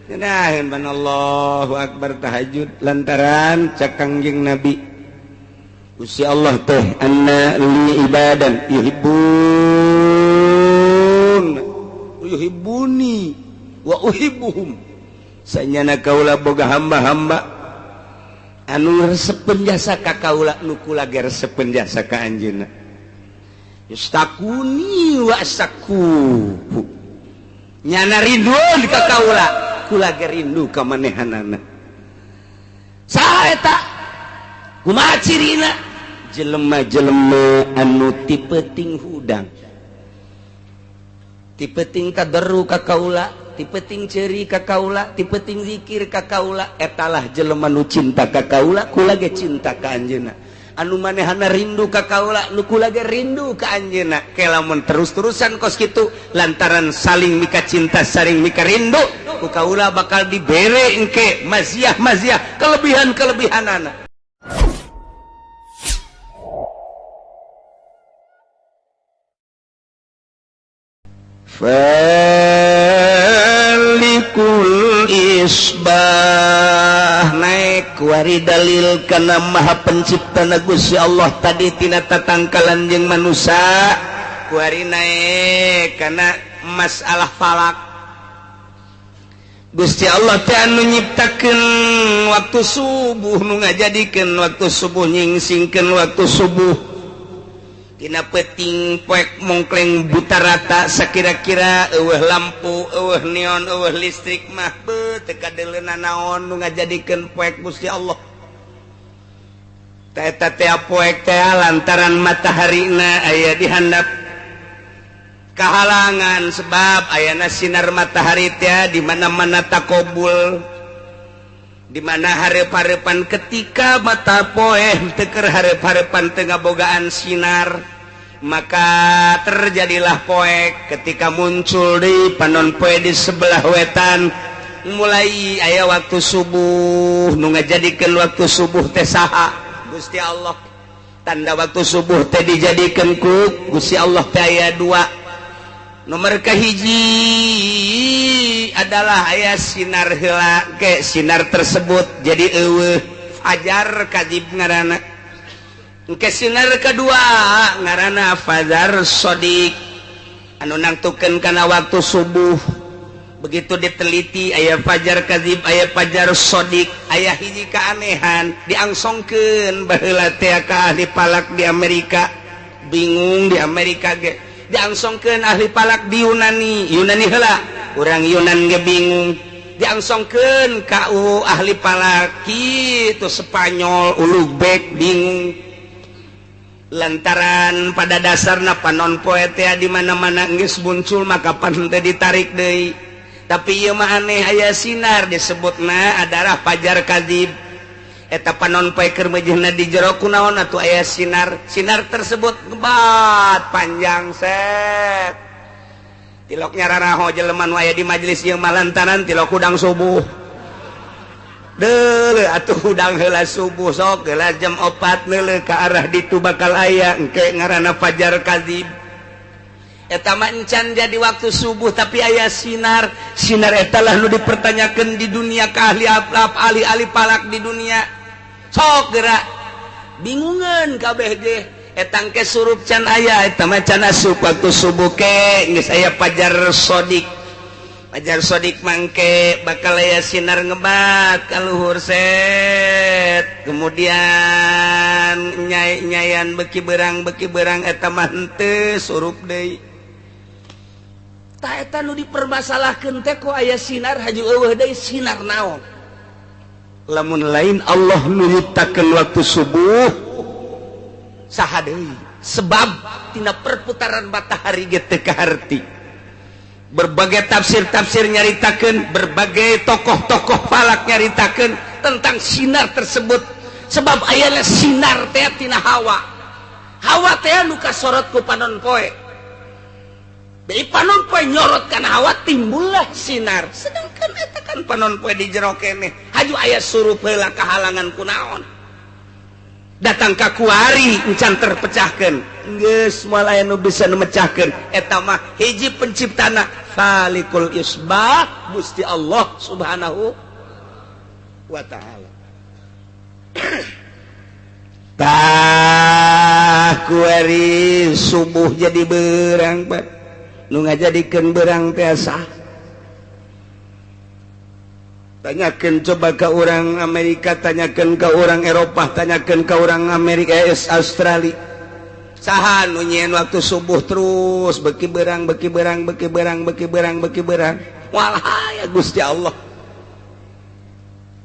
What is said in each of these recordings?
Ngenaheun ban Allahu Akbar tahajud lantaran cak Kangjeng Nabi Gusti Allah teh anna li ibadan yuhibbun yuhibbuni wa uhibbuhum. Sanyana kaula boga hamba-hamba anu resepeun jasa ka kaula nu kula ge resepeun jasa ka anjeunna. Yustakuni wa asaku. Nyana rindu ka kaula, kula ge rindu ka manehanana. Saha eta? Kumaha cirina? Jelema-jelema anu ti peuting hudang. Ti peuting kaderu ka kaula, ti peuting ceuri ka kaula, ti peuting zikir ka kaula, etalah jelema nu cinta ka kaula, kula ge cinta ka anjeunna. Anu manehana rindu ka kaula, nu kula ge rindu ka anjeunna. Ke lamun terus-terusan kos kitu lantaran saling mika cinta, saling mika rindu, ku kaula bakal dibere engke maziah-maziah, kelebihan-kelebihanana. Falikul isbah naik wari dalil kana maha pencipta na Gusti Allah tadi tina tatangkalan jeung manusia kuari naik kana masalah falak. Gusti Allah teh anu nyiptakeun waktu subuh, nu ngajadikeun waktu subuh, nyingsingkeun waktu subuh. Dina peuting poek mongkleng buta rata sakira-kira eueuh lampu, eueuh neon, eueuh listrik mah beuh teu kadeuleuna naon nu ngajadikeun poek Gusti Allah. Ta eta teh poek teh lantaran mataharina aya di handap kahalangan sebab ayana sinar matahari teh di mana-mana takobul. Di mana hareup-hareupan ketika mata poeh teu keur hareup-hareupan teu ngabogaan sinar, maka terjadilah poek. Ketika muncul di panon poe di sebelah wetan, mulai aya waktu subuh. Nu ngajadikeun waktu subuh teh saha? Gusti Allah. Tanda waktu subuh teh dijadikeun ku Gusti Allah teh aya dua. Nomor kahiji adalah aya sinar heula ke sinar tersebut jadi eueuh fajar kadzib ngaranna. Engke sinar kedua ngaranna fajar shodiq anu nangtukeun kana waktu subuh. Begitu diteliti aya fajar kadzib, aya fajar shodiq, aya hiji keanehan diangsongkeun baheula teh ka ahli falak di Amerika. Bingung di Amerika ge diangsongkeun ahli falak di Yunani, Yunani heula urang Yunan ge bingung. Diangsongkeun ka ahli falak kitu Spanyol Ulubek bingung. Lantaran pada dasarna panon poe teh di mana-mana geus muncul maka pan teh ditarik deui. Tapi ieu mah aneh aya sinar disebutna adalah fajar kadzib. Eta panon poe keur meujeuhna di jero kunaon atuh aya sinar. Sinar tersebut ngebat panjang set. Tilok nyararaho jelema nu aya di majelis ieu mah lantaran tilok hudang subuh. Deuleu atuh hudang heula subuh sok heula jam 4 neuleuh ka arah ditu bakal aya engke ngaranna fajar kadzib. Eta mah encan jadi waktu subuh tapi aya sinar. Sinar eta lah nu dipertanyakeun di dunia ka ahli ahli falak di dunia. Sok gerak bingungan kabeh ge eta engke surup can aya eta mah can asup waktu subuh ke geus aya fajar shodiq. Fajar shodiq mangke bakal aya sinar ngebat ka luhur set. Kemudian nyai-nyayan beki berang eta mah henteu surup deui. Ta eta nu dipermasalahkeun teh ku aya sinar haju eueuh deui sinar naon? Lamun lain Allah nu nyiptakeun waktu subuh saha deui? Sebab tina perputaran matahari ge teu kaharti. Berbagai tafsir-tafsir nyaritakeun, berbagai tokoh-tokoh falak nyaritakeun tentang sinar tersebut. Sebab ayana sinar teh tina hawa. Hawa teh nu kasorot ku panon poe. Bei panon poe nyorot kana hawa timbullah sinar. Sedangkan eta kan panon poe di jero keneh. Haju aya surup heula kahalangan kunaon. Datang ka kuari encan terpecahkeun. Geus moal aya nu bisa nu mecahkeun. Eta mah hiji penciptana Falikul Isbah Gusti Allah Subhanahu wa ta'ala. Tah kuari subuh jadi berang, Pak. Nu ngajadikeun berang teh sah. Tanyakan coba ke orang Amerika, tanyakan ke orang Eropa, tanyakan ke orang Amerika, Australia. Saha nu nyieun waktu subuh terus beki berang, beki berang, beki berang, beki berang, beki berang. Walah ya Gusti Allah.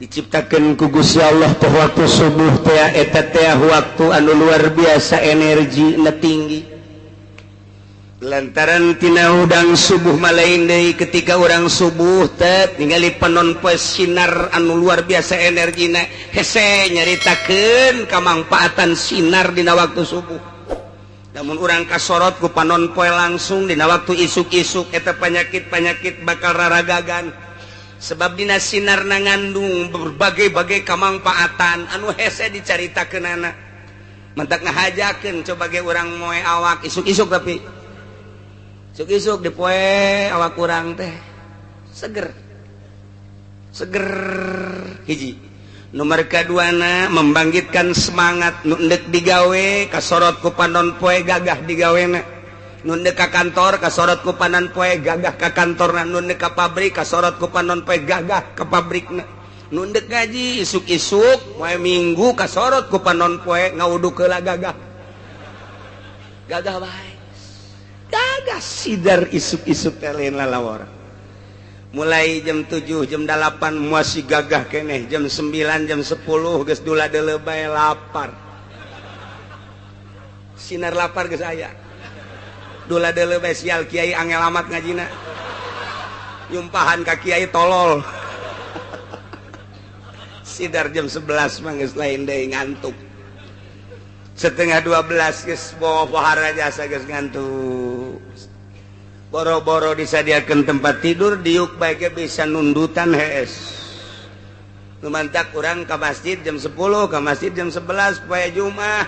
Diciptakan ku Gusti Allah teh waktu subuh teh eta teh waktu anu luar biasa energi na tinggi. Lantaran tina hudang subuh malain deui ketika orang subuh teh ningali panon poe sinar anu luar biasa energina hese nyaritakeun kamangpaatan sinar dina waktu subuh. Namun urang kasorot ku panon poe langsung dina waktu isuk-isuk eta penyakit-penyakit bakal raragagan. Sebab dina sinar na ngandung berbagai-bagai kamangpaatan anu hese dicaritakeunana. Mentak ngahajakeun coba ge urang moe awak isuk-isuk tapi isuk-isuk dipoe awak kurang teh seger seger hiji. Nomor kaduana membangkitkan semangat nu endek digawe kasorot ku panon poe gagah digawena, nu endek ka kantor kasorot ku panon poe gagah ka kantorna, nu endek ka pabrik kasorot ku panon poe gagah ka pabrikna, nu endek ngaji isuk-isuk poe Minggu kasorot ku panon poe ngawuduk heula gagah gagah bae. Gagah sidar isuk-isuk teh lain lalawara. Mulai jam 7, jam 8 masih gagah keneh, jam 9, jam 10 geus dula deuleu bae lapar. Sinar lapar geus aya. Dula deuleu bae sial kiai angel amat ngajina. Nyumpahan ka kiai tolol. Sidar jam 11 mah geus lain deui ngantuk. 11:30 geus bawa pohara jasa geus ngantuk. Boro-boro disadiakeun tempat tidur diuk bae ge bisa nundutan hees. Nu mantak urang ka masjid jam 10, ka masjid jam 11 poe Jumat.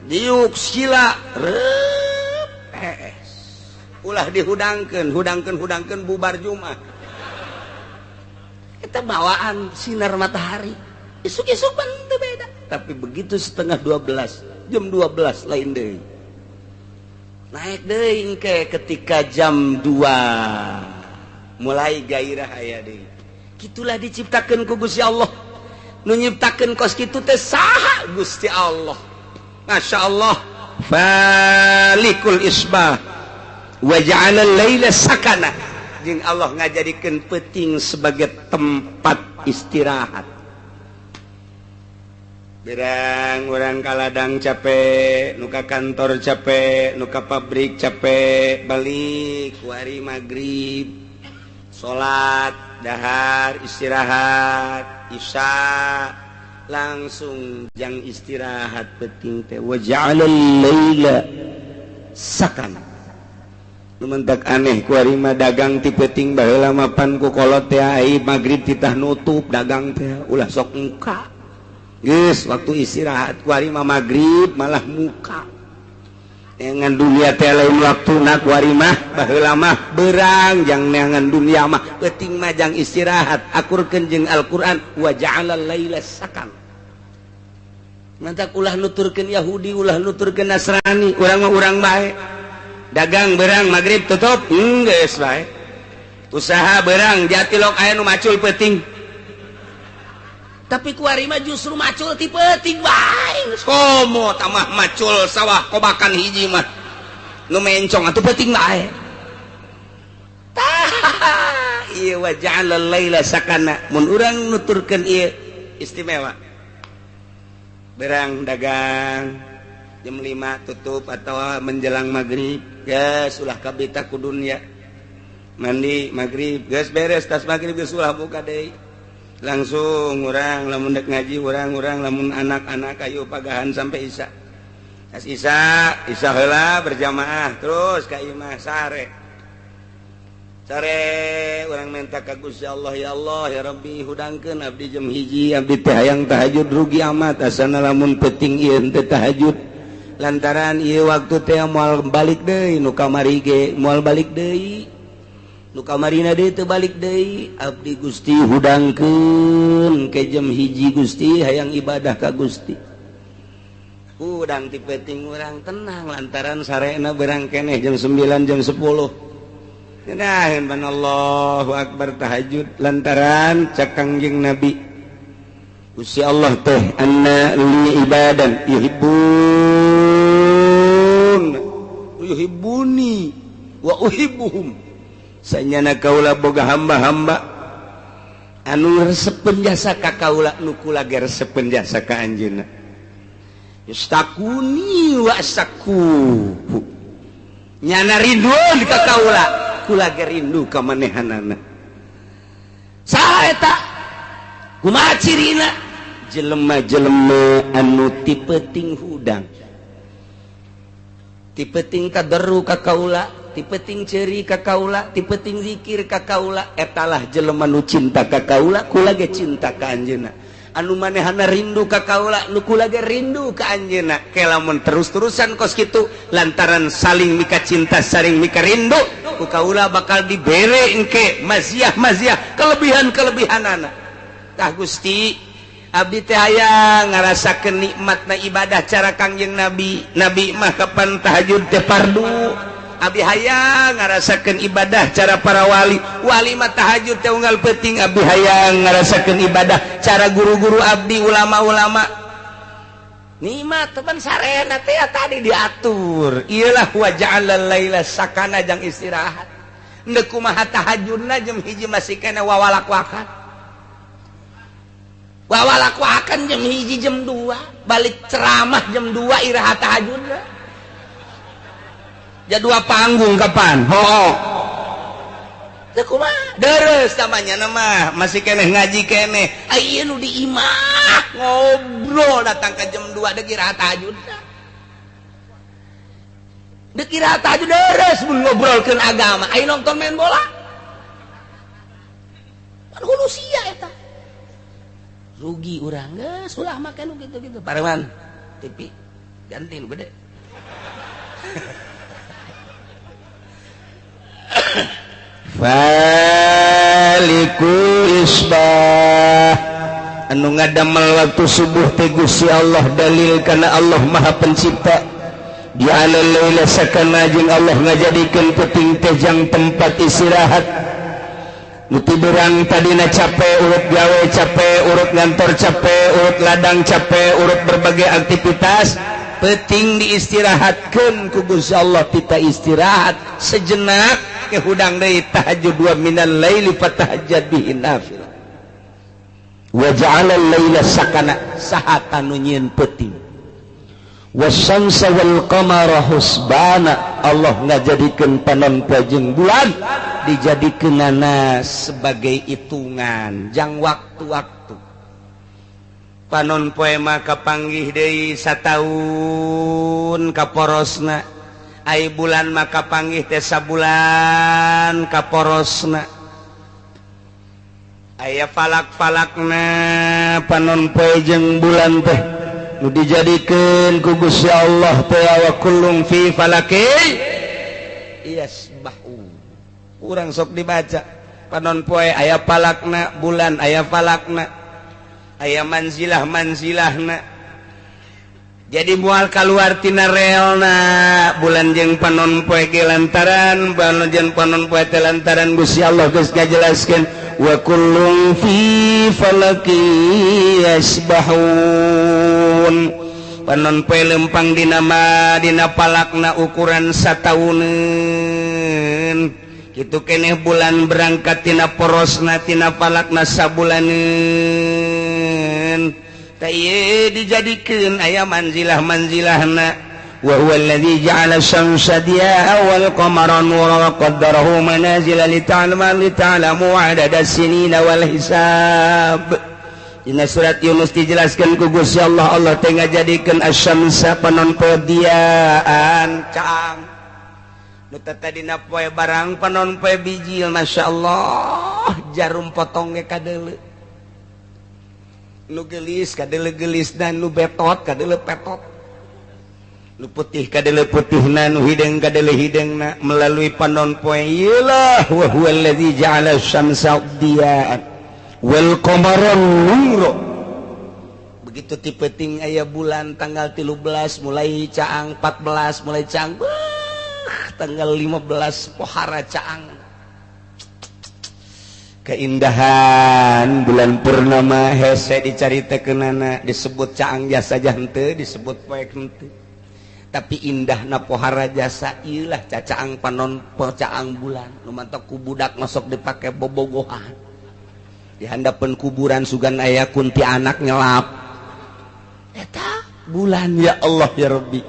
Diuk sila reup hees. Ulah dihudangkeun, hudangkeun hudangkeun bubar Jumat. Eta bawaan sinar matahari. Isuk-isuk pan teu beda. Tapi begitu 11:30, jam 12 lain deui. Naik deui engke ketika jam 2 mulai gairah aya deui. Kitulah diciptakeun ku Gusti Allah. Nu nyiptakeun kos kitu teh saha? Gusti Allah. Masya Allah. Falikul isbah wa ja'ala al-laila sakana. Jeung Allah ngajadikeun peuting sebagai tempat istirahat. Berang orang kaladang capek, nuka kantor capek, nuka pabrik capek, balik wari maghrib, salat, dahar, istirahat, isya, langsung jang istirahat penting teh wa ja'alal laila sakana. Nu mentak aneh kuari mah dagang ti peuting baheula mapan ku kolot teh ai maghrib titah nutup dagang teh ulah sok muka. Geus waktu istirahat kuari mah maghrib malah muka. Neangan dunia teh lain waktuna kuari mah baheula mah berang jang neangan dunia mah peuting mah jang istirahat akurkeun jeung Al-Qur'an wa ja'alal laila sakan. Mantak ulah nuturkeun Yahudi ulah nuturkeun Nasrani urang mah urang bae. Dagang berang maghrib tutup geus bae. Usaha berang jatilok aya nu macul peuting. Tapi kuari mah justru macul ti peuting bae. Komo tamah macul sawah kobakan hiji mah. Nu mencong atuh peuting bae. Tah ieu wa ja'alal laila sakana. Mun urang nuturkeun ieu istimewa. Berang dagang jam 5 tutup atau menjelang maghrib geus ulah kabita ku dunya. Mandi maghrib geus beres tas maghrib geus ulah buka deui. Langsung urang lamun dek ngaji urang-urang lamun anak-anak ayo pagahan sampai isya. Tas isya, isya heula berjamaah terus ka imah sare. Sare urang minta ka Gusti Allah, ya Allah ya Rabbi hudangkeun abdi jam 1 abdi teh hayang tahajud rugi amat asana lamun peuting ieu teh tahajud lantaran ieu waktu teh moal balik deui nu kamari ge moal balik deui nu kamarina deui teu balik deui abdi Gusti hudangkeun ke jam 1 Gusti hayang ibadah ka Gusti. Hudang ti peuting urang tenang lantaran sarena berang keneh jam 9 jam 10. Nah, Allahu Akbar tahajud lantaran cak Kangjeng Nabi Gusti Allah teh anna li ibadan yuhibbun yuhibbuni wa uhibbuhum. Sanyana kaula boga hamba-hamba anu resepeun jasa ka kaula nu kula ge resepeun jasa ka anjeunna. Yustakuni wa asaku. Nyana rindu ka kaula kula ge rindu ka manehanana. Saha eta? Kumaha cirina? Jelema-jelema anu ti peuting hudang, ti peuting kaderu ka kaula, ti peuting ceuri ka kaula, ti peuting zikir ka kaula, etalah jelema nu cinta ka kaula, kula ge cinta ka anjeunna. Anu manehana rindu ka kaula, nu kula ge rindu ka anjeunna. Ke lamun terus-terusan kos kitu lantaran saling mika cinta, saling mika rindu, ku kaula bakal dibere engke maziah-maziah, kelebihan-kelebihanana. Tah Gusti, abdi teh hayang ngarasakeun nikmatna ibadah cara Kangjeng Nabi. Nabi mah kapan tahajud teh fardu. Abdi hayang ngarasakeun ibadah cara para wali. Wali mah tahajud teh unggal peuting. Abdi hayang ngarasakeun ibadah cara guru-guru abdi, ulama-ulama. Nikmat teman sarena teh tadi diatur. Iyalah wa ja'alal laila sakana jang istirahat. Endek kumaha tahajudna jam 1 masih kana wawalak-wakan. Wawalak-wakan jam 1 jam 2, balik ceramah jam 2 iraha tahajudna. Jadua panggung kapan? Ho. Teu kumaha? Deres namanya nama, masih keneh ngaji keneh. Ieu nu di imah ngobrol datang ke jam 2 deuk iraha tahajudna. Deuk iraha tahajud deres mun ngobrolkeun agama. Aya nonton main bola. Pan hulusia eta. Rugi urang geus ulah make nu kitu-kitu. Pareman TV ganti nu gede. Faliku isbah anu ngadamel waktu subuh teh Gusti Allah dalil kana Allah Maha Pencipta. Ja'ala laila sakana jeung Allah ngajadikeun peuting teh jang tempat istirahat. Nu tiberang tadina capek, urut gawe capek, urut ngantor capek, urut ladang capek, urut berbagai aktivitas, peuting diistirahatkeun ku Gusti Allah. Kita istirahat sejenak ke hudang deui tahajud wa minal laili fatahajjad bihi nafilah. Wa ja'ala al-laila sakana saha nu nyieun peuting. Wasyamsa wal qamara husbana, Allah ngajadikeun panon poe jeung bulan dijadikeunana sebagai hitungan jang waktu-waktu. Panon poe mah kapanggih deui sataun kaporosna, ai bulan mah kapanggih teh sabulan kaporosna. Aya falak-falakna panon poe jeung bulan teh nu dijadikeun ku Gusti Allah teh wa kullum fi falaki yasbahu. Urang sok dibaca panon poe aya falakna, bulan aya falakna, aya manzilah-manzilahna. Jadi mual kaluar tina realna bulan jeung panon poe ge lantaran bulan jeung panon poe teh lantaran Gusti Allah geus ngajelaskeun wa kullum fi falaki yasbahun. Panon poe lempang dina ma dina palakna ukuran satauneun. Kitu keneh bulan berangkat tina porosna tina palakna sabulaneun. Tah ieu dijadikeun aya manzilah-manzilahna. Wa huwa alladzi ja'ala asy-syamsa diya'an wal qamara nuran wa qaddarahu manazila lita'lamu 'adada as-sinina wal hisab. Dina surat Yunus dijelaskeun ku Gusti Allah, Allah teh ngajadikeun asy-syamsa panon poe diaan caang, Nu tadina poe barang panon poe bijil, Masya Allah, jarum potong ge kadeuleu. Nu gelis kadeuleu gelis dan nu betot kadeuleu petot. Nu putih kadeuleu putihna, nu hideung kadeuleu hideungna melalui panon poe. Iyalah wa huwallazi ja'ala syamsa diya'an wal qamara nura. Begitu ti peuting aya bulan tanggal 13 mulai caang, 14 mulai caang, tanggal 15 pohara caang. Keindahan bulan purnama hese dicaritakeunana, disebut caang jasa henteu, disebut poek henteu. Tapi indahna pohara jasa ieulah cacaang panon caang bulan. Nu mantak ku budak masuk dipake bobogohan. Di handapeun kuburan sugan aya kuntianak nyelap. Eta bulan ya Allah ya Rabbi.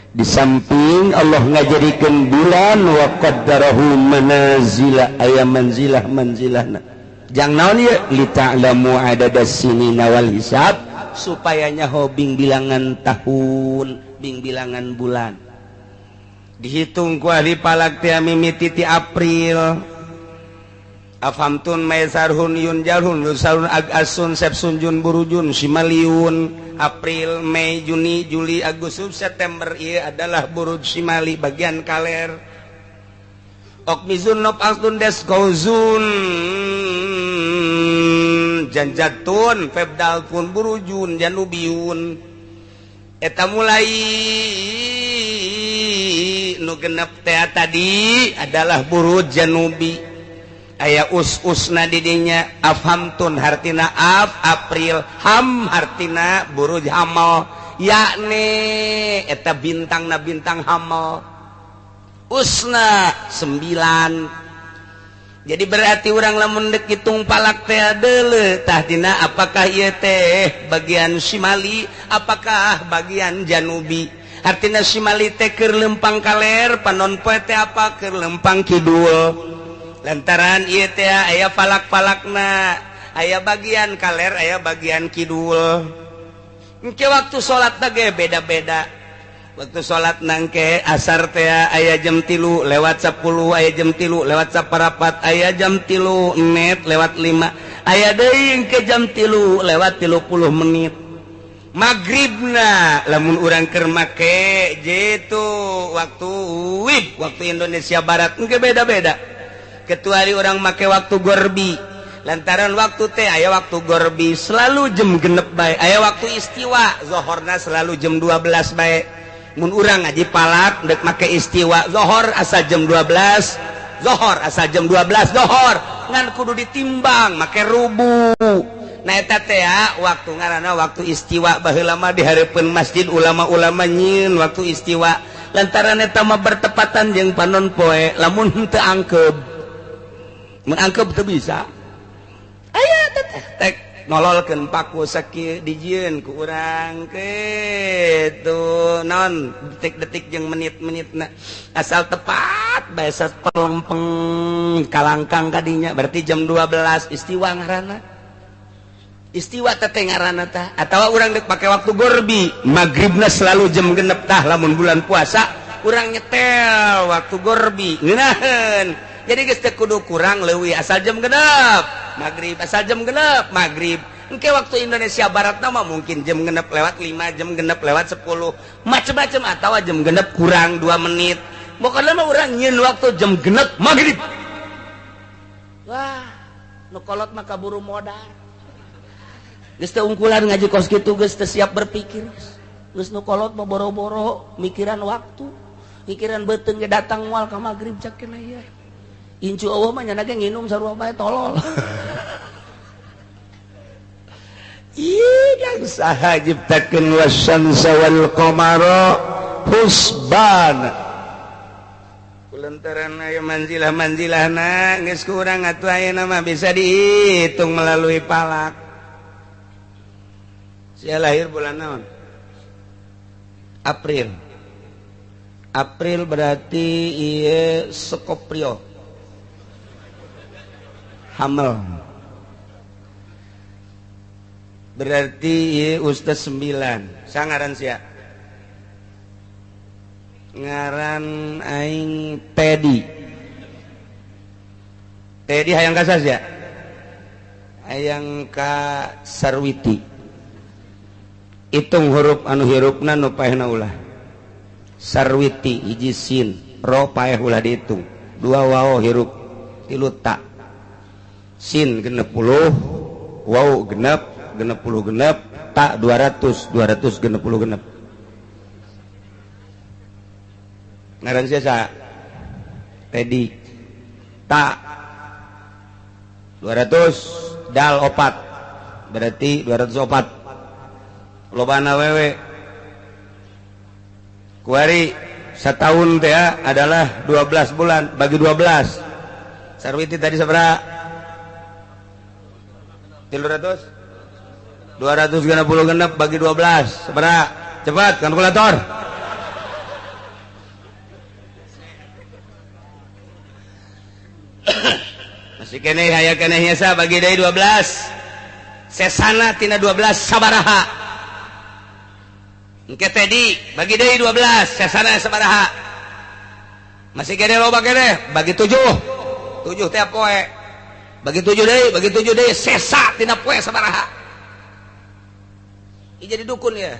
Di samping Allah ngajadikeun bulan wa qaddarahu manazila, aya manzilah manzilahna. Jang naon ieu? Li ta'lamu adadas sinina wal hisab, supaya nyaho bing bilangan tahun, bing bilangan bulan. Dihitung ku ahli falak teh mimiti ti April. Afhamtun maisarhun yun jalhun yusarun agasun sepsun jun burujun simaliun. April, Mei, Juni, Juli, Agustus, September ieu adalah buruj simali bagian kaler. Okmizun nop altun des gauzun janjatun febdalpun burujun janubiun. Eta mulai nu genep teh tadi adalah buruj janubi. Aya us-usna didinya afhamtun hartina af April, ham hartina buruj hamal, yakni eta bintangna bintang hamal. Usna 9. Jadi berarti urang lamun deuk hitung palak teh deuleu tah dina apakah ieu teh bagian simali apakah bagian janubi. Hartina simali teh keur lempang kaler, panon poe teh apa keur lempang kidul. Lantaran ieu teh aya falak-falakna, aya bagian kaler, aya bagian kidul. Engke waktu salat ge beda-beda. Waktu salat nangke asar teh aya jam 3 lewat 10, aya jam 3 lewat 4, aya jam 3 menit lewat 5, aya deui engke jam 3 lewat 30 menit. Magribna lamun urang keur make jitu waktu WIB, waktu Indonesia Barat engke beda-beda. Kecuali orang make waktu gorbi, lantaran waktu teh aya waktu gorbi selalu jam genep bae, aya waktu istiwa zohorna selalu jam 12 bae. Mun urang ngaji palak dek make istiwa zohor asa jam 12, zohor asa jam 12 zohor, ngan kudu ditimbang make rubu. Nah eta teh waktu ngaranna waktu istiwa. Baheula mah di hareupeun masjid ulama-ulama nyieun waktu istiwa, lantaran eta mah bertepatan jeung panon poe lamun henteu angkeub. Mengangkep teu bisa. Aya teh tek nololkeun paku sakieu dijieun ku urang kitu naon detik-detik jeung menit-menitna asal tepat bae sapelempeng kalangkang kadinya berarti jam 12 istiwa ngaranna. Istiwa teh ngaranna tah atawa urang deuk pake waktu gorbi, magribna selalu jam genep tah lamun bulan puasa urang nyetel waktu gorbi ngeunaheun. Jadi geus teu kudu kurang leuwih asal jam genep maghrib, asal jam genep maghrib. Engke waktu Indonesia Barat mah mungkin jam genep lewat 5, jam genep lewat 10, macem-macem atawa jam genep kurang 2 menit. Pokokna mah urang nyieun waktu jam genep maghrib. Wah, nu kolot mah kaburu modar. Geus teu ungkulan ngaji kos kitu geus teu siap berpikir. Geus nu kolot mah boro-boro mikiran waktu, mikiran beuteung ge datang moal ka maghrib cak keneh ieu. Incu Allah mah nyana ge nginum sarua bae tolol. Ih, dan saha ciptakeun wasyamsa wal qamara husban. Kulantaran aya manzilah-manzilahna geus kurang atuh ayeuna mah bisa dihitung melalui palak. Sia lahir bulan naon? April. April berarti ieu Scorpio. Hamel. Berarti ieu Ustaz 9. Sangaran sia. Ngaran aing Teddy. Teddy hayang ka saha? Hayang ka Sarwiti. Hitung huruf anu hirupna nu paehna ulah. Sarwiti hiji sin, ro paeh ulah dihitung. Dua waw hirup, tilu ta. Sin 60, waw genep, 66, ta 200, 266. Ngaran siapa? Teddy. Ta 200, dal opat. Berarti 204. Lobana wewe. Kuari setahun teh adalah 12 bulan bagi 12. Sarwiti tadi sabaraha? 300? 266 bagi 12. Sabaraha? Cepat kalkulator. Masih keneh aya keneh nyesa bagi deui 12. Sesana tina 12 sabaraha? Engke Teddy bagi deui 12, sesana sabaraha? Masih keneh loba keneh bagi 7. 7 teh poe. Bagi 7 deui, bagi 7 deui, sesa tina poe sabaraha? Ieu jadi dukun ya.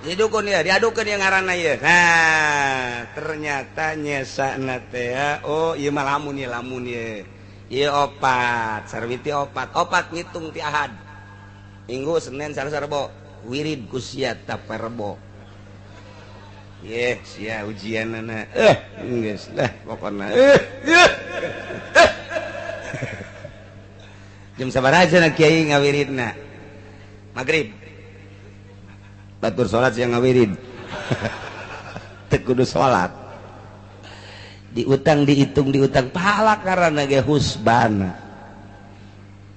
Jadi dukun ya, diadukeun ya ngaranna ieu. Nah, ternyata nyesana teh oh ieu mah lamun ieu lamun ieu. Ieu opat, Sarwiti opat. Opat ngitung ti Ahad. Minggu, Senin, Selasa, Rebo. Wirid ku sia taparebo. Ye, sia ujianana. Geus lah pokona. Jam sabaraha cenah kiai ngawiridna? Magrib. Batur salat siang ngawirid. Teu kudu salat. Diutang dihitung diutang pahala karena ge husbana.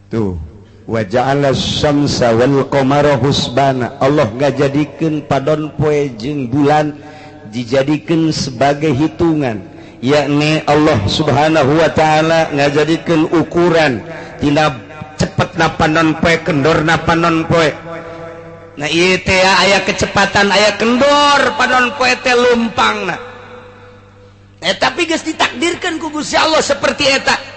Tuh. Wa ja'ala syamsa wal qamara husbana. Allah ngajadikeun padon poe jeung bulan dijadikeun sebagai hitungan, yakni Allah Subhanahu wa taala ngajadikeun ukuran tina cepetna panon poe kendorna panon poe. Nah ieu teh aya kecepatan aya kendor panon poe teh lumpangna. Tapi geus ditakdirkeun ku Gusti Allah seperti eta.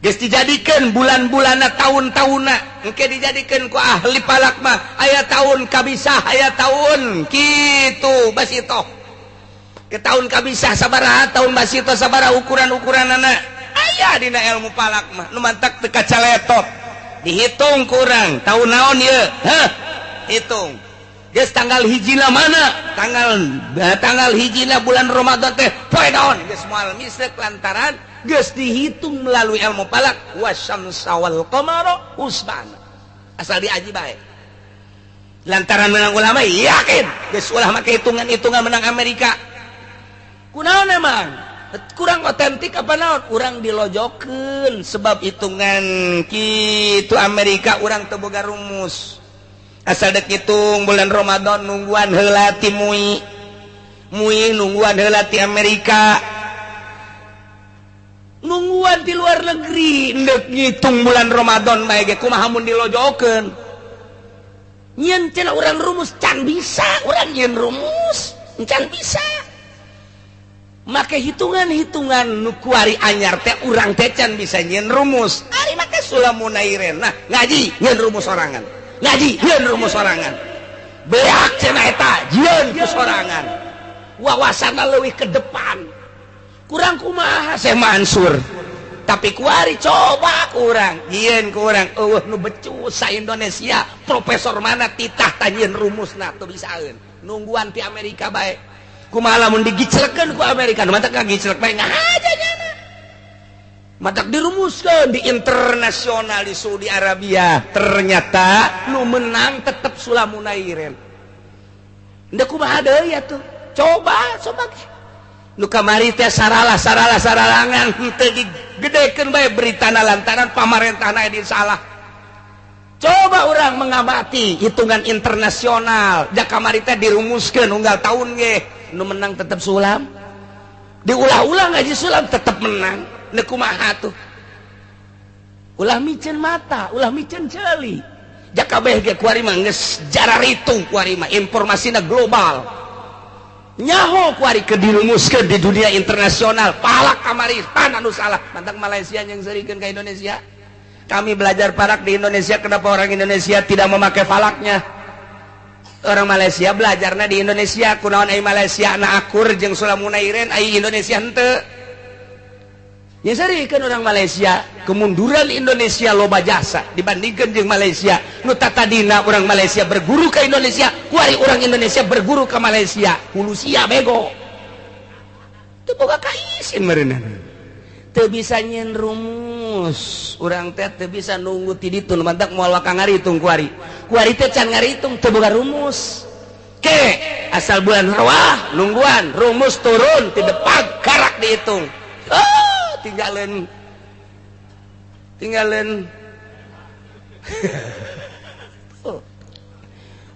Geus dijadikeun bulan-bulanna tahun-tahunna engke dijadikeun ku ahli falak mah aya tahun kabisah aya tahun kitu basitoh. Ke tahun kabisah sabaraha tahun basitoh sabaraha ukuran-ukuranana aya dina ilmu falak mah nu mantak teu kacaletot. Dihitung kurang tahun naon ieu? Heh, hitung. Geus tanggal hijina mana? Tanggal hijina bulan Ramadan teh poe naon? Geus moal misrek lantaran geus dihitung melalui ilmu falak wasyamsa wal qamara husbana. Asal diaji bae. Lantaran menang ulama yakin geus ulah make hitungan-hitungan menang Amerika. Kunaon emang? Kurang otentik apa naon? Urang dilojokeun sebab hitungan kitu Amerika urang teu boga rumus. Asal dek hitung bulan Ramadan nungguan heula ti MUI. MUI nungguan heula ti Amerika. Nungguan di luar negeri ndek ngitung bulan Ramadan bae ge kumaha mun dilojokeun. Nyieun cenah urang rumus can bisa, urang nyieun rumus can bisa. Make hitungan-hitungan nu kuari anyar teh urang teh can bisa nyieun rumus. Ari make sulamunairen. Nah, ngaji nyieun rumus sorangan. Ngaji nyieun rumus sorangan. Beak cenah eta jieun ku sorangan. Wawasanna leuwih ke depan. Kurang kumaha Syekh Mansur. Tapi kuari coba kurang, jieun kurang eueuh nu becus sa Indonesia, profesor mana titah tanyieun rumusna teu bisaeun. Nungguan ti Amerika bae. Kumaha lamun digiclekeun ku Amerika, nu matak ngagiclek bae ngahaja nyana. Matak dirumuskeun di internasional di Saudi Arabia, ternyata nu menang tetep Sulamunairen. Ndek kumaha deui atuh? Coba coba nu kamari teh saralah saralah saralangan henteu digedekeun bae beritana lantaran pamarentahna di salah. Coba orang mengamati hitungan internasional, da kamari teh dirumuskeun unggal tahun ge nu menang tetep Sulam. Diulah-ulah ngaji Sulam tetep menang. Ndek kumaha tuh? Ulah miceun mata, ulah miceun ceuli. Ja kabeh ge kuari mah geus jararitung kuari mah informasina global. Nyaho kuari ke dirumuskeun di dunia internasional palak kamari pan anu salah mantak Malaysia yang serikeun ka Indonesia. Kami belajar falak di Indonesia, kenapa orang Indonesia tidak memakai falaknya? Orang Malaysia belajarnya di Indonesia, kunaon ai Malaysia na akur jeung Sulamunairen ai Indonesia henteu. Yang serikeun orang Malaysia, kemunduran Indonesia loba jasa dibandingkan jeung Malaysia. Nu tatadina orang Malaysia berguru ke Indonesia, kuari orang Indonesia berguru ke Malaysia. Hulu sia bego. Teu boga kaisin meureunna. Teu bisa nyieun rumus. Urang teh teu bisa nunggu ti ditu nu mantak moal waka ngaritung kuari. Kuari teh can ngaritung teu boga rumus. Ke asal bulan rawah nungguan rumus turun ti depan karak dihitung. Oh, tinggalin tinggalin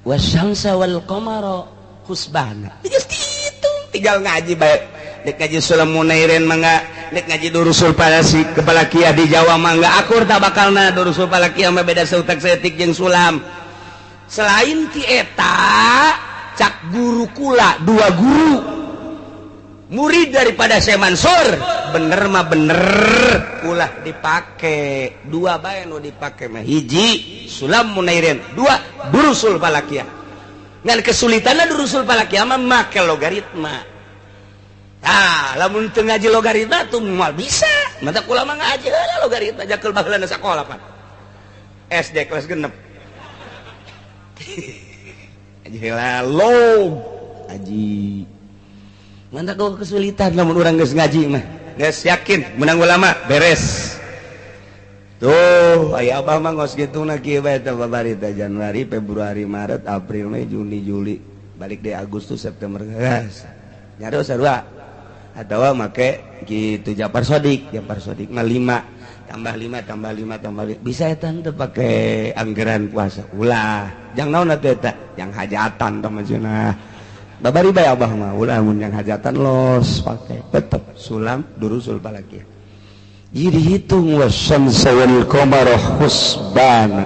wasyamsa wal qamara husbana. Geus dihitung tinggal ngaji bae. Dek ngaji Sulamunairen mangga, dek ngaji Durusul Falasi kepala kia di Jawa mangga akur tak bakalna Durusul Falakiyah mah beda seutak seetik jeung sulam. Selain ti eta cak guru kula dua guru murid daripada Syekh Mansur bener mah bener ulah dipake dua bae nu dipake mah hiji Sulam Munairin, dua Durusul Falakiyah. Ngan kesulitanna Durusul Falakiyah mah make logaritma. Ah, lamun teu ngaji logaritma tuh moal bisa. Mata kula mah ngaji heula logaritma jakeul baheulana sakola pan. SD kelas 6. Ngaji heula log aji. Mantap kok kesulitan lamun urang geus ngaji mah. Geus yakin menang ulama beres. Tuh, aya abah mah ngos kitu na kieu bae teh babari teh Januari, Februari, Maret, April, Mei, Juni, Juli, balik deh Agustus, September geus. Nyaro sarua. Atawa make kitu Japar Sodik, Japar Sodik mah 5 tambah 5 tambah 5 tambah 5. Bisa eta teu pake anggaran puasa. Ulah, jang naon atuh eta? Jang hajatan tah maksudna. Babari bae abah mah ulah mun yang hajatan los pake tetep sulam Durusul Falakiyah. Jadi dihitung wasyamsa wal qamara husbana.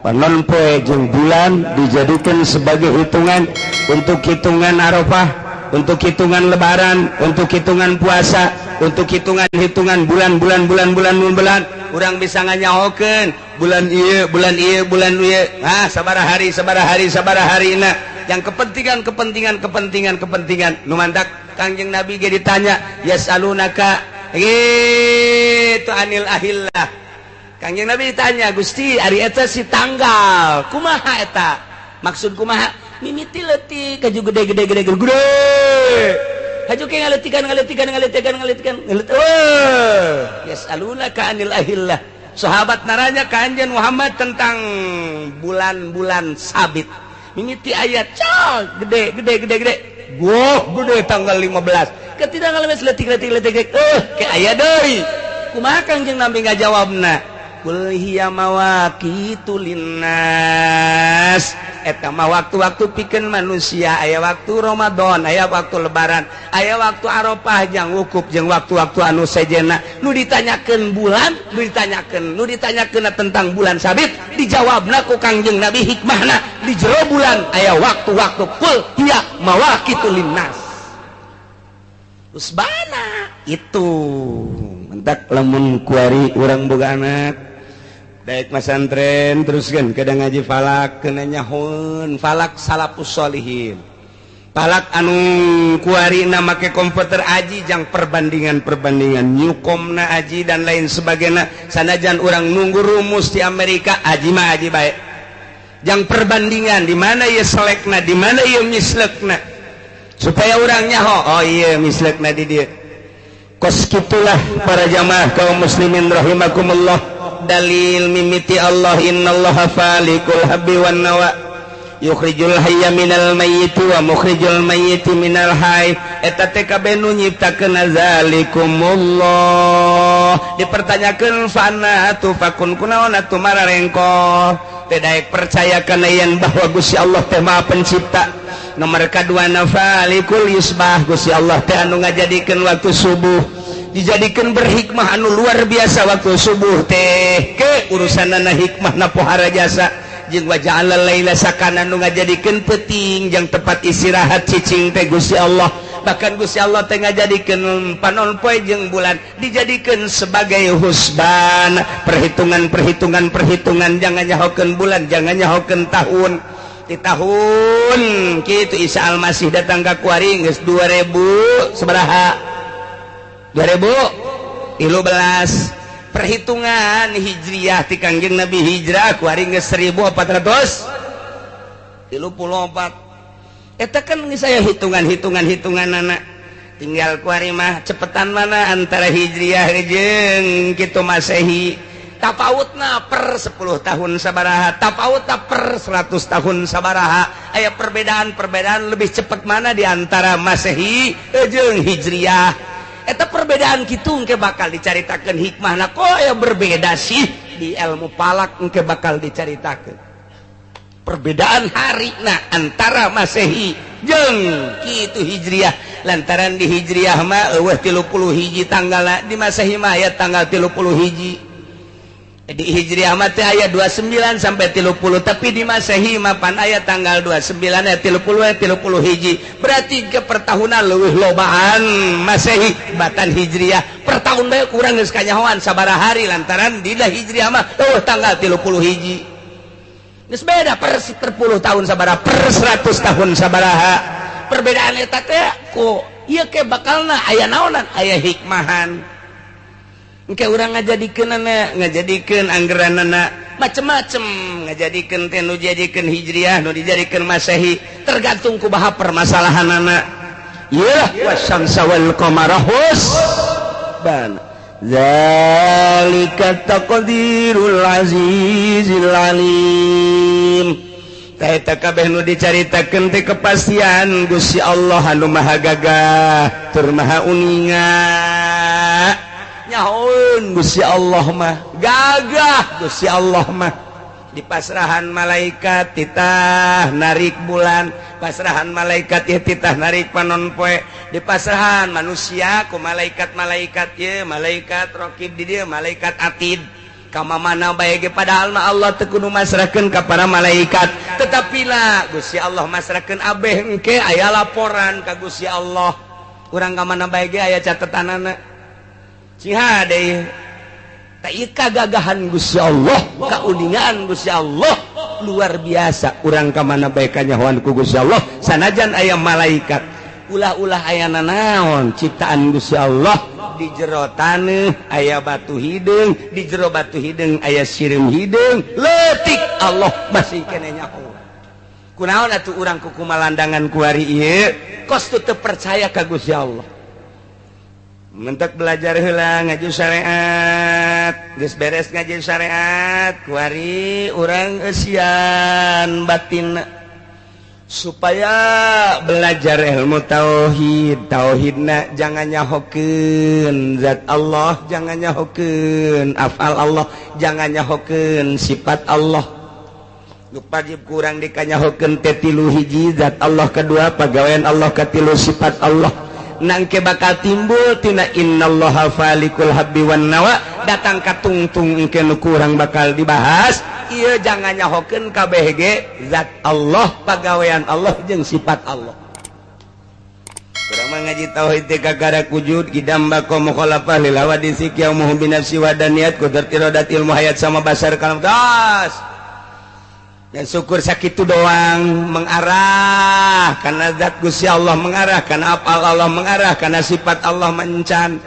Panon poe jeung bulan dijadikan sebagai hitungan untuk hitungan Arafah, untuk hitungan Lebaran, untuk hitungan puasa, untuk hitungan-hitungan bulan-bulan bulan-bulan bulan. Urang bisa nganyahokeun bulan ieu, bulan ieu, bulan ieu. Ah, sabaraha hari, sabaraha hari, sabaraha harina. Yang kepentingan kepentingan kepentingan kepentingan nu mantak Kangjeng Nabi ge ditanya yasalunaka gitu anil ahillah. Kangjeng Nabi ditanya, Gusti ari eta si tanggal kumaha eta? Maksud kumaha? Mimiti leutik kaju gede gede gede gede. Haju ke ngaletikan ngaletikan ngaletikan ngaletikan ngalet. Yasalunaka anil ahillah. Sahabat naranya ka Anjeun Muhammad tentang bulan-bulan sabit. Mimiti ayat cal gede gede gede gede. Goh gede tanggal 15. Ketika ngalemes letik letik letik ke aya deui. Kumaha Kangjeng Nabi ngajawabna? Qul hiya mawaqitu linnas. Eta mah waktu-waktu pikeun manusia, aya waktu Ramadan, aya waktu Lebaran, aya waktu Arafah jeung wukuf jeung waktu-waktu anu sejenna. Nu ditanyakeun bulan, nu ditanyakeun tentang bulan sabit, dijawabna ku Kangjeng Nabi hikmahna di jero bulan aya waktu-waktu qul hiya mawaqitu linnas. Usbana itu mentak lamun kuari urang boga anak daek masantren teruskan kadang ngaji falak kena nyahun falak salafus solihin falak anu kuari na make komputer aji jang perbandingan-perbandingan nyukomna aji dan lain sebagainya sanajan urang nunggu rumus di Amerika aji mah aji baik jang perbandingan di mana ieu selekna di mana ieu mislekna supaya urang nyaho oh iya mislekna di dieu. Kos kitulah para jamaah kaum muslimin rahimakumullah. Dalil mimiti Allah innallaha falikul habbi wan nawa yukhrijul hayya minal mayyiti wa mukhrijul mayyiti minal hayy. Eta teh kabeh nu nyiptakeun zalikumullah. Dipertanyakeun fana tufakun kunaon atuh mararengko teh daek percaya kana yen bahwa Gusti Allah teh Maha Pencipta. Nomor kadua nafalikul yusbah, Gusti Allah teh anu ngajadikeun waktu subuh dijadikan berhikmah anu luar biasa. Waktu subuh teh ke urusanana hikmah na pohara jasa. Jeung wa ja'alal laila sakana nu ngajadikeun peuting jang tempat istirahat cicing teh Gusti Allah. Bahkan Gusti Allah teh ngajadikeun panon poe jeung bulan dijadikeun sebagai husban, perhitungan perhitungan perhitungan, jangan nyahokeun bulan, jangan nyahokeun tahun. Di tahun kitu Isa Almasih datang ka kuari geus 2000 sabaraha, 2013 perhitungan Hijriah ti Kangjeng Nabi hijrah kuari geus 1434. Eta kan saya hitungan-hitungan hitungan anak tinggal kuari mah cepetan mana antara Hijriah jeung kitu Masehi, tapautna per 10 tahun sabaraha, tapautna per 100 tahun sabaraha, aya perbedaan-perbedaan lebih cepat mana di antara Masehi jeung Hijriah. Eta perbedaan kitu engke bakal dicaritakeun hikmahna, kok ya berbeda sih di ilmu falak, engke bakal dicaritakeun perbedaan hari nah antara Masehi jeung kitu Hijriah. Lantaran di Hijriah mah eueuh 31 tanggal, di Masehi mah aya tanggal 31. Di Hijriah mah teh aya 29 sampai 30, tapi di Masehi mah pan aya tanggal 29 aya 30 aya 31. Berarti ke pertahunan leuwih lobaan Masehi batan Hijriah. Per tahun bae kurang geus kanyahoan sabaraha hari, lantaran dina Hijriah mah eueuh tanggal 31. Geus beda per 10 tahun sabaraha, per 100 tahun sabaraha. Perbedaan eta teh ku ieu ke bakalna aya naonan, aya hikmahan. Engke urang ngajadikeunana, ngajadikeun anggeranana macem-macem, ngajadikeun teh nu dijadikeun Hijriah, nu dijadikeun Masehi, tergantung kumaha permasalahanana. Ieu wasyamsa wal qamara husban. Zalika taqdirul azizil alim. Eta kabeh nu dicaritakeun teh kepastian Gusti Allah anu maha gagah tur maha uninga. Nyahoeun Gusti Allah mah gagah, Gusti Allah mah di pasrahan malaikat titah narik bulan, pasrahan malaikat ya titah narik panon poe, di pasrahan manusia ku malaikat-malaikat ya, malaikat rokib di dia, malaikat atid kama mana bae ge, padahal mah Allah teu kudu masrahkeun ka para malaikat, tetapi lah Gusti Allah masrahkeun abeh engke aya laporan ka Gusti Allah. Urang ka mana bae ge aya catetanana. Sing hade kagagahan Gusti Allah, kauningaan Gusti Allah luar biasa. Urang ka mana bae kanyahoan ku Gusti Allah sanajan aya malaikat, ulah-ulah aya nanaon ciptaan Gusti Allah. Di jero taneuh aya batu hideung, di jero batu hideung aya sireum hideung leutik, Allah masih keneh nyaho. Kunaon atuh urang ku kumalandangan kuari ieu kos teu percaya ka Gusti Allah. Mentek belajar heula ngaji syariat, geus beres ngaji syariat kuari urang eusian batin supaya belajar ilmu tauhid. Tauhidna jangan nyahokeun zat Allah, jangan nyahokeun afal Allah, jangan nyahokeun sifat Allah. Nu wajib kurang dikanyahokeun teh tilu, hiji zat Allah, kedua pagawean Allah, katilu sifat Allah. Nangke bakal timbul tina innallaha falikul habbi wan nawa, datang ka tungtung engke nu kurang bakal dibahas. Ieu jangan nyahokeun kabeh ge zat Allah, pagawean Allah jeung sifat Allah. Urang mah ngaji tauhid teh kakara wujud kidam baqa mukhalafah lil hawadisi qiyamuhu bi nafsi wa daniyat qudrat iradat ilmu hayat sama basar kalam tas. Dan syukur sakitu doang mengarah karena zat Gusti Allah, mengarah karena apal Allah, mengarah karena sifat Allah mencan.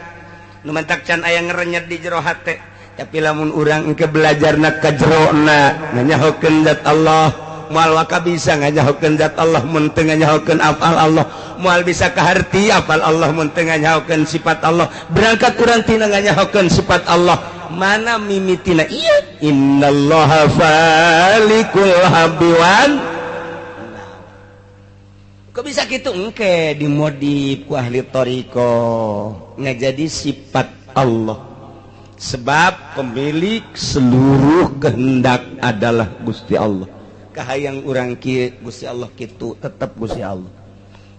Nu mentak can aya ngerenyet di jero hate, tapi lamun urang engke belajarna ka jerona nganyahokeun zat Allah, moal waka bisa nganyahokeun zat Allah mun teu nganyahokeun afal Allah, moal bisa kaharti afal Allah mun teu nganyahokeun sifat Allah. Berangkat urang tina nganyahokeun sifat Allah, mana mimitina ieu innallaha falikul habbi wan. Kok bisa gitu? Engke dimodif ku ahli thariqah ngajadi sifat Allah, sebab pemilik seluruh kehendak adalah Gusti Allah. Kahayang urang kieu Gusti Allah kitu, tetep Gusti Allah.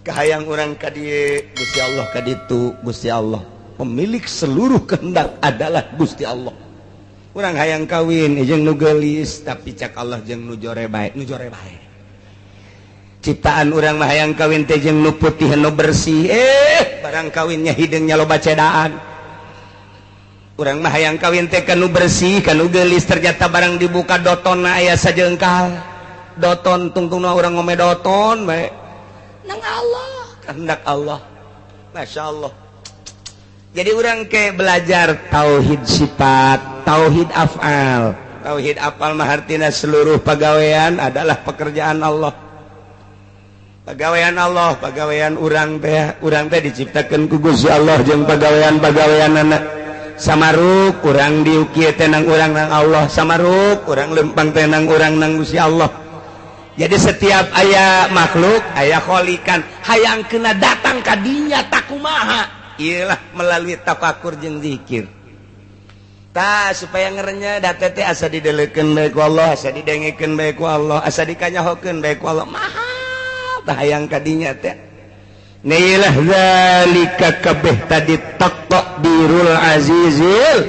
Kahayang urang ka dieu Gusti Allah ka ditu, Gusti Allah. Pemilik seluruh kehendak adalah Gusti Allah. Urang hayang kawin jeung nu geulis tapi cak Allah jeung nu jore bae, nu jore bae. Ciptaan urang mah hayang kawin teh jeung nu putih nu bersih, barang kawinnya hideungnya loba cedaan. Urang mah hayang kawin teh ka nu bersih, ka nu geulis, ternyata barang dibuka dotonna aya sajengkal. Doton tungtungna urang ngome doton bae. Nang Allah, kehendak Allah. Masya Allah. Jadi orang ke belajar tauhid sifat, tauhid af'al. Tauhid af'al mah artina seluruh pagawean adalah pekerjaan Allah. Pagawean Allah, pagawean urang teh diciptakeun ku Gusti Allah jeung pagawean-pagaweanana. Samaruk urang diukir tenang urang nang Allah, samaruk urang lempang tenang urang nang Gusti Allah. Jadi setiap aya makhluk, aya kholikan, hayang kena datang ka dinya takumaha. Iyalah melalui tafakur jeung zikir. Tah supaya ngerenya da teh asa didelekeun bae ku Allah, asa didengekeun bae ku Allah, asa dikanyahokeun bae ku Allah. Maha tah hayang ka dinya teh. Neilah zalika kabeh tadi taqdirul azizil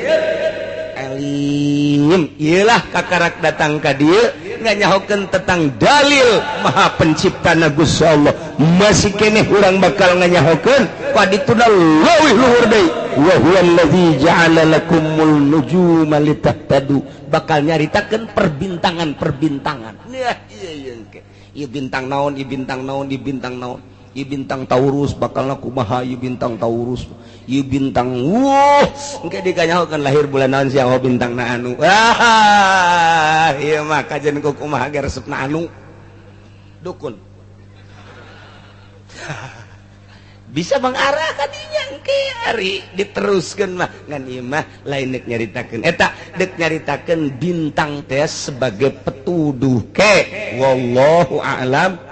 alim. Iyalah kakarak datang ka dieu nganyahokeun tentang dalil maha penciptana Gusti Allah. Masih keneh urang bakal nganyahokeun padituna leuwih luhur deui. Wa huwallazi ja'ala lakumul nujuma litahtadu, bakal nyaritakeun perbintangan-perbintangan. Nah, ieu ieu engke. Ieu bintang naon, ieu bintang naon, ieu bintang naon. Ieu bintang Taurus bakalna kumaha, ieu bintang Taurus, ieu bintang wuh, engke dikanyahokeun lahir bulan naon sia, oh bintangna anu. Ah, ieu mah kajen ku kumaha ge resepna anu. Dukun. Bisa mengarah kadinya engke ari diteruskeun mah ngan ieu mah lain deuk nyaritakeun eta, deuk nyaritakeun bintang teh sebagai petuduh ke wallahu a'lam.